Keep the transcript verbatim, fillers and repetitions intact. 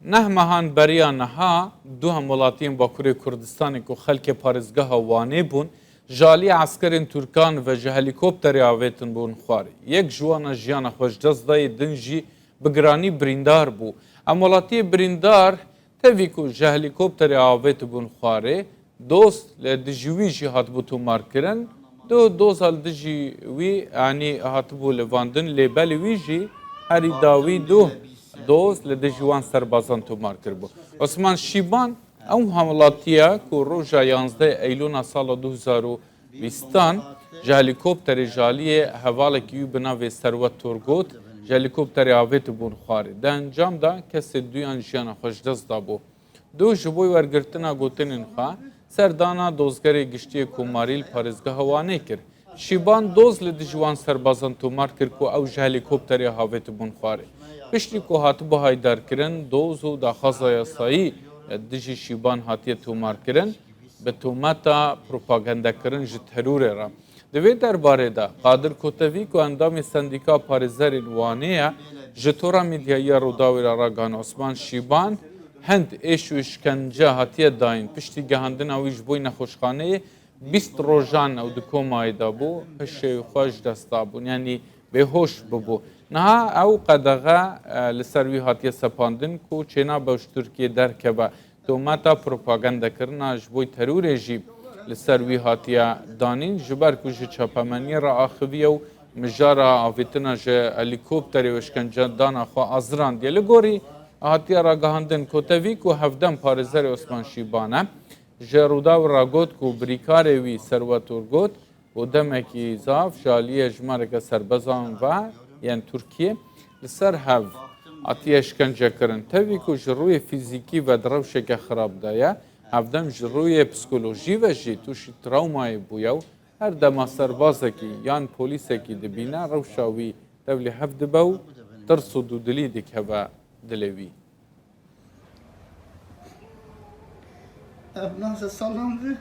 Neh mehan beriya niha du hemwelatiyên Bakurê Kurdistanê ku xelkê parêzgeha Wanê bûn, ji aliyê eskerên Tirkan ve ji helîkopterê avêtin bûn xwarê. Yek ji wana jiyana xwe ji dest dayê, din jî bi giranî birîndar bû. Hemwelatiyê birîndar tevî ku ji helîkopterê avêtibûn xwarê, doz li dijî wî jî hatibû tomarkirin. Du doza li dijî wî, yanî hatibû livandin, lê belê wî jî herî dawî du doz li dijî wan serbazan tomar kiribû. Osman Şîban, ew hemwelatiya ku roja yanzdeh Eylûna sala du hezar û bîstan ji helîkopterê ji aliyê hevalekî wî bi navê Serwet Turgut ji helîkopterê avêtibûn xwarê. Di encam de kesê duyan jiyana xwe ji dest dabû. Du, ji bo wergirtina gotinên xwe, serdana dozgerê giştî yê Komarî li parêzgeha Wanê kir. Şîban doz li dijî wan serbazan tomar kir ku ew ji helîkopterê havêtibûn xwarê. Piştî ku hatibû haydarkirin, doz û daxwaza yasayî li dijî Şîban hatiye tomarkirin, bi tometa propagandekirin ji terorê re. Di vê derbarê de Qadir Kotevî ku endamê Sendîka Parêzerên Wanê ye, ji tora medyayî ya Rûdawê re ragihand, Osman Şîban hind êş û îşkence hatiye dayîn. Piştî gihandina wî ji bo nexweşxaneyê, bîst rojan ew di komayê de bû, hişê xwe ji dest dabûn, yanî bêhoş bibû. Niha ew qedexe, e, li ser wî hatiye sepandin ku çênabe û ji Tirkiyê derkeve. Tometa propagandekirina ji bo terorê jî li ser wî hatiye danîn, ji ber ku ji çapemeniyê re axiviye û mijara avêtina ji helîkopterê û îşkencedana xwe azirandiye. Li gorî hatiye ragihandin, Kotevî ku hevdem parêzerê Osman Şîban e, ji Rûdawê re got ku birîkarê wî Serwet Turgut û demekî zaf ji aliyê jimareke serbezan ve yên Tirkiyê li ser hev hatiye îşkence kirin. Tevî ku ji rûyê fîzîkî ve di rewşeke xirab de ye, hevdem ji rûyê psîkolojî ve jî tûşî trawmayê bûye û her dema serbazekî yan polîsekî dibîne, rewşa wî tevlî hev dibe û tirs û dûdilî dikeve dilê wî. Ev nase salan di